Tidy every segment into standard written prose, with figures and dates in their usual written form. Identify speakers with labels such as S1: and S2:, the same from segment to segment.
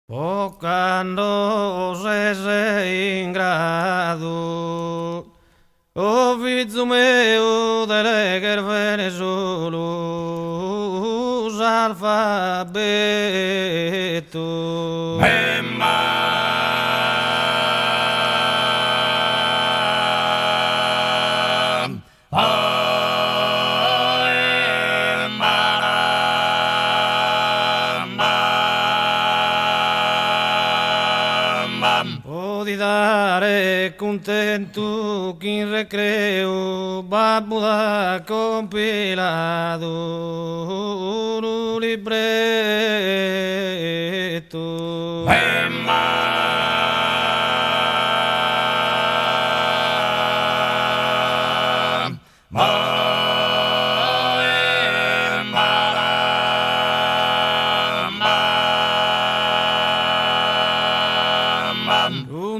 S1: Po cando ses in gradu, o fizu meu, de legher bene solu s'alfabetu. Po ti dare cuntentu chin recreu babbu t'at compiladu unu libretu.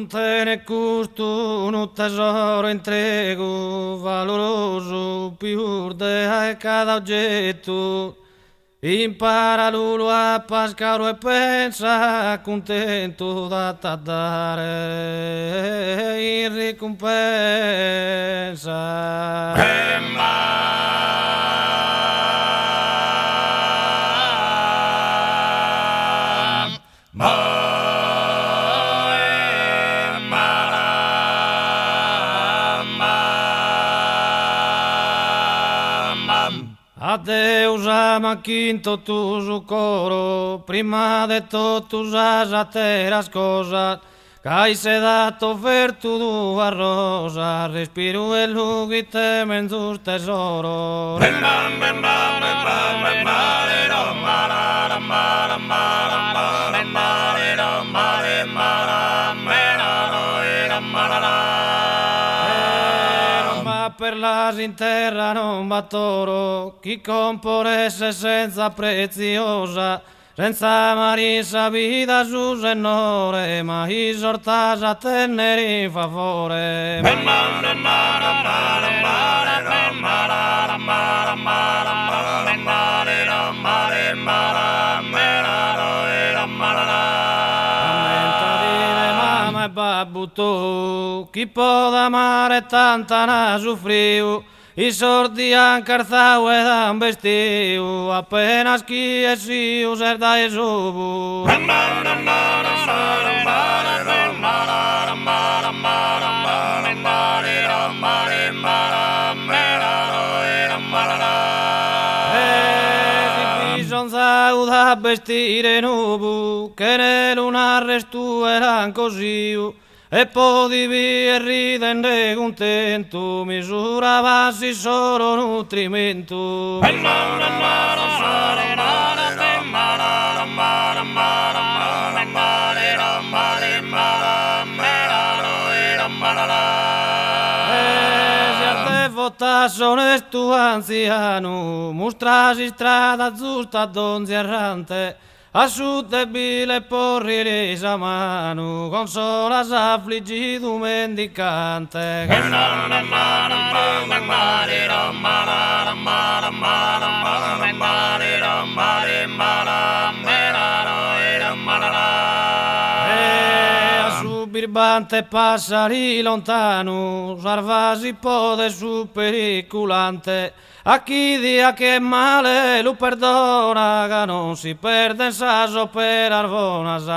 S1: Cuntenet custu unu tesoro intregu, valorosu pius de cada oggettu Imparalu a Pasca 'e pensa cuntentu t'at a dare in ricumpensa. A Deus ama chin totu su coro, prima de totu sas ateras cosas, ca isse t'at ofertu duas rosas, respiru e lughe ite menzus tesoro. E non b'at perlas in terra non b'at oro chi comporet s'essenza pretziosa Senza amare in sa vida su Sennore ma isortas a tenner in favore. Ammentadi de mama e babbu tou chi po t'amare tantu an sufriu Issos ti an cartzau e t'an bestiu apenas chi essiu ses dae s'obu. E si bisonzau t'at bestire nou, chene lu narrer tue l'an cosiu E po ti bier ridende cuntentu misuraban s'issoro nutrimentu. E si as devota a s'onestu antzianu mustra s'istrada zusta a donzi errante A su debile porrili sa manu, consola s'afligidu mendicante. E a su birbante passali lontanu, sarva si podes su periculante. A chi ti achet male lu perdona ca non si perden sas operas bonas. Si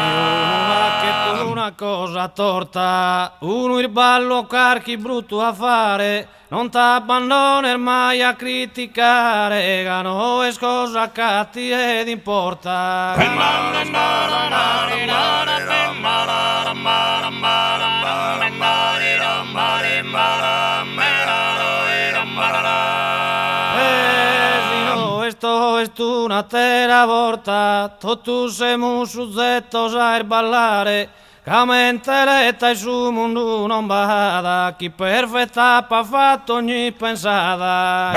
S1: unu fachet una cosa torta, unu irballu o carchi bruttu affare, Non t'abbandones mai a criticare ca no est cosa ch'a tie t'importat. E si no est oe est un'atera borta, totus semus suzetos a irballare Ca mente eretta in su mundu non b'at chi perfetta apat fattu ogni pensada.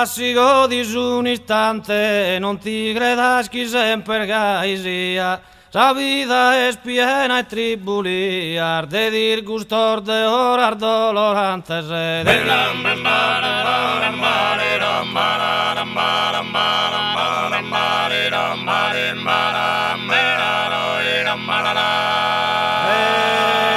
S1: Si godis un'istante non ti credas chi semper gai sia, sa vida est piena 'e tribulias, de disgustos de oras dolorantes. E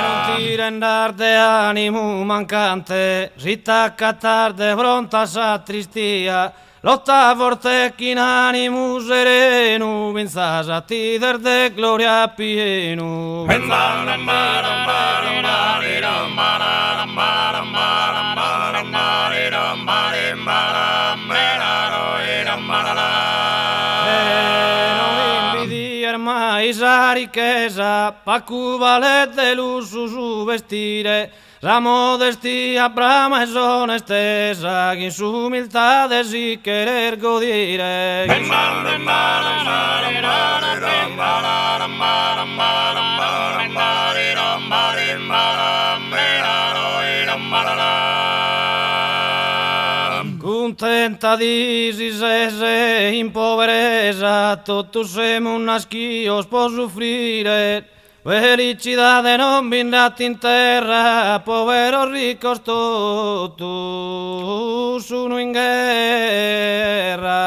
S1: non ti rendas de animu mancante, si t'acatas de fronte a sa tristia, lotta forte chin animu serenu, finzas a t'ider de gloria pienu. E no imbidies mai sa richesa, pacu balet de lussu su bestire, sa modestia brama e s'onestesa, chin s'umiltade si cheres godire. Cuntentadi si ses in poberesa, totus semus naschios po sufrire, felicidade non bi nd'at in terra, poberos riccos totus sunu in gherra.